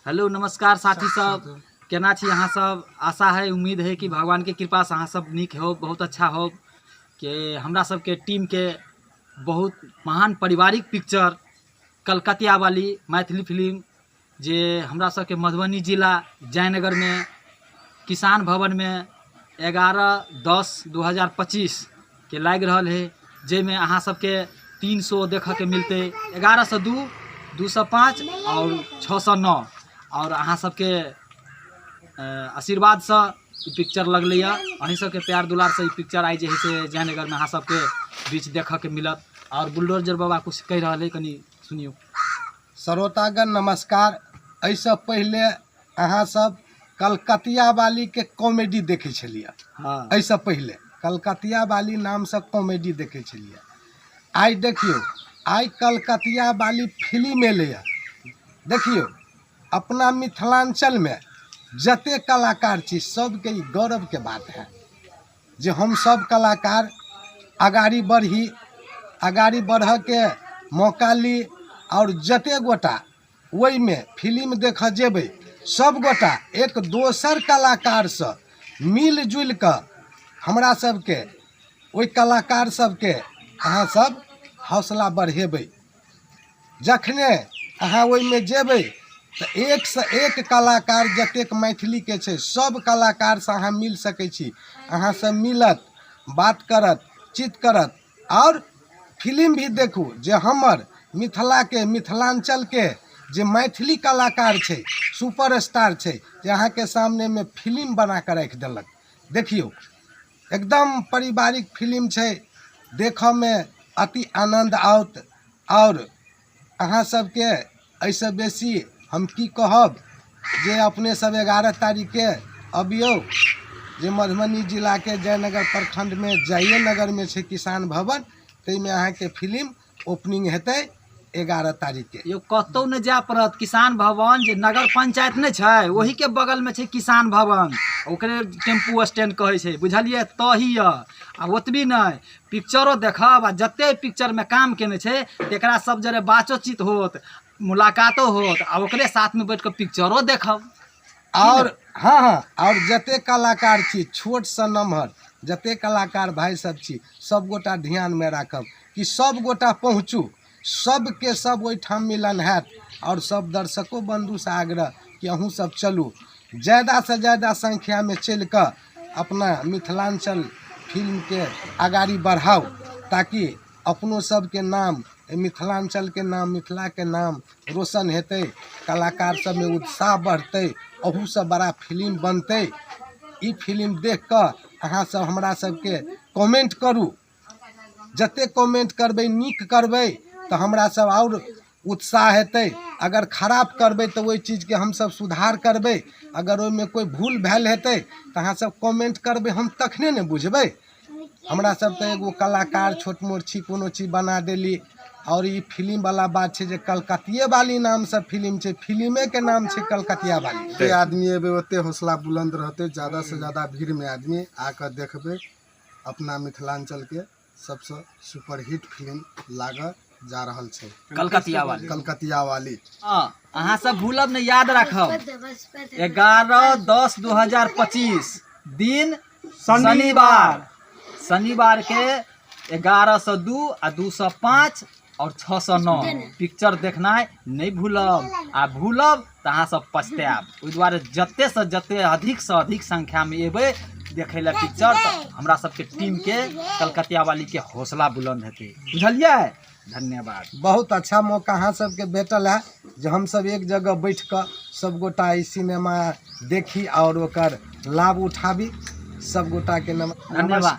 Hello नमस्कार साथी सब, केना छी अहाँ सब? आशा है, उम्मीद है कि भगवान के कृपा से अहाँ सब नीक हो, बहुत अच्छा हो। के हमरा सबके टीम के बहुत महान पारिवारिक पिक्चर कलकतिया वाली मैथिली फिल्म जे हमरा सबके मधुबनी जिला जयनगर में किसान भवन में 11/10/2025 के लागि रहल है, जाहिमे अहाँ सबके 3 शो देखऽके मिलतै, 11 से 2, 2 से 5 और 6 से 9। और अहाँ सबके आशीर्वादसँ ई पिक्चर लगलैए, अहीं सबके प्यार दुलारसँ ई पिक्चर आइ जे है से जयनगरमे अहाँ सबके बीच देखऽके मिलत। और बुलडोजर बाबा कुछ कहि रहल है, कनि सुनियौ। श्रोतागण नमस्कार। एहिसँ पहिले अहाँ सब कलकतिया वाली के कॉमेडी देखै छलियै। एहिसँ पहिले कलकतिया वाली नामसँ कॉमेडी देखै छलियै। आइ देखियौ, आइ कलकतिया वाली फिल्म एलैए। देखियौ, अपना मिथिलाञ्चलमे जते कलाकार छी सबके ई गौरवके बात है जे हम सब कलाकार अगाड़ी बढ़ी, अगाड़ी बढ़ऽके मौका ली। आओर जते गोटा ओहिमे फिल्म देखऽ जेबै सब गोटा एक दोसर कलाकारसँ मिल जुलि कऽ हमरा सबके ओहि कलाकार सबके अहाँ सब हौसला बढ़ेबै। जखने अहाँ ओहिमे जेबै तऽ एकसँ एक कलाकार जतेक मैथिलीके छै सब कलाकारसँ अहाँ मिल सकै छी। अहाँसँ मिलत, बात करत, चित करत। आओर फिल्म भी देखू जे हमर मिथिलाके मिथिलाञ्चलके जे मैथिली कलाकार छै, सुपर स्टार छै, जे अहाँके सामनेमे फिल्म बनाकऽ राखि देलक। देखियौ, एकदम पारिवारिक फिल्म छै, देखऽमे अति आनन्द आओत। आओर अहाँ सबके एहिसँ बेसी हम की कहब जे अपने सब 11 तारीखके अबियौ, जे मधुबनी जिलाके जयनगर प्रखंडमे जयनगरमे छै किसान भवन, ताहिमे अहाँके फिल्म ओपनिंग हेतै 11 तारीखके। यौ कतहु नहि जाय पड़त, किसान भवन जे नगर पंचायत नहि छै ओहिके बगलमे छै किसान भवन, ओकरे टेम्पू स्टैंड कहै छै, बुझलियै? तही यऽ। आ ओतबी नहि, पिक्चरो देखब आ जते पिक्चरमे काम केने छै तकरा सब जरे बातोचीत होत, मुलाकातो होत आ ओकरे साथमे बैठ कऽ पिक्चरो देखब। आओर हँ हँ, आओर जते कलाकार छी छोटसँ नमहर जते कलाकार भाइ सब छी सब गोटा ध्यानमे राखब कि सब गोटा पहुँचू, सबके सब ओहिठाम मिलन हैत। आओर सब दर्शको बन्धुसँ आग्रह कि अहूँ सब चलू, ज्यादासँ ज्यादा संख्यामे चलि कऽ अपना मिथिलाञ्चल फिल्मके अगाड़ी बढ़ाउ, ताकि अपनो सबके नाम, मिथिलाञ्चलके नाम, मिथिलाके नाम रोशन हेतै, कलाकार सबमे उत्साह बढ़तै, अहूसँ बड़ा फिल्म बनतै। ई फिल्म देख कऽ अहाँ सब हमरा सबके कमेंट करू, जते कमेंट करबै नीक करबै तऽ हमरा सब आओर उत्साह हेतै। अगर खराब करबै तऽ ओहि चीजके हमसब सुधार करबै। अगर ओहिमे कोइ भूल भेल हेतै तऽ अहाँ सब कमेंट करबै, हम तखने ने बुझबै। हमरा सब तऽ एगो कलाकार छोट मोट छी, कोनो चीज बना देली। आओर ई फिल्मवला बात छै जे कलकतिये वाली नामसँ फिल्म छै, फिल्मेके नाम छै कलकतिया वाली। जते आदमी एबै ओते हौसला बुलन्द रहतै, ज्यादासँ ज्यादा भीड़मे आदमी आकऽ देखबै। अपना मिथिलाञ्चलके सबसँ सुपरहिट फिल्म लागऽ जा रहल छै कलकतिया वाली। कलकतिया वाली। हँ, अहाँ सब भूलब नहि, याद राखब 11/10/2025 दिन शनिवार, शनिवार के 11 से 2 आ 2 से 5 और 6 से 9 पिक्चर देखनाइ नहि भूलब। आ भूलब तऽ अहाँ सब पछतायब। ओहि दुआरे जते से जते अधिक से अधिक संख्या में एबै देखै लए पिक्चर तऽ हमरा सबके टीम के कलकतिया वाली के हौसला बुलंद हेतै, बुझलियै? धन्यवाद। बहुत अच्छा मौका अहाँ सबके भेटल है जे हमसब एक जगह बैठ कऽ सब गोटा ई सिनेमा देखी और ओकर लाभ उठाबी। सब गोटा के धन्यवाद।